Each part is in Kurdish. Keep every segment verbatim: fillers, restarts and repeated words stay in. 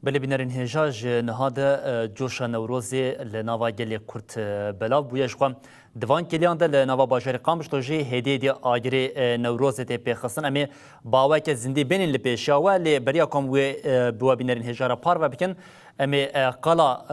Belê bînerên hêja, ji niha de, e, coşa Newrozê li nava gelê Kurd, e, belav bûye. Ji xwe di van kêliyan de li nava bajarê Qamişlo jî hêdî hêdî agirê, e, Newrozê tê pêxistin. Em ê bi aweke zindî bênîn li pêşiya we, lê beriya ku em wê, e, bi we bînerên hêja re parve bikin, em ê, e, qala,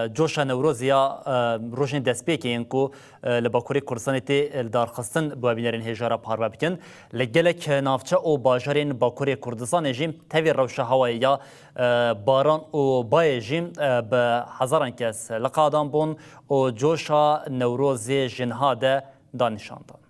e, coşa Newrozê ya, e, rojên destpêkê yên ku, e, li Bakurê Kurdistanê tê, e, lidarxistin bi we bînerên hêja re parve bikin. Li gelek navçe û bajarên Bakurê Kurdistanê jî tevî rewşa hewayê ya, e, baran û bayê jî, e, bi hezaran kes li qadan bûn û coşa Newrozê ji niha de da nîşandan.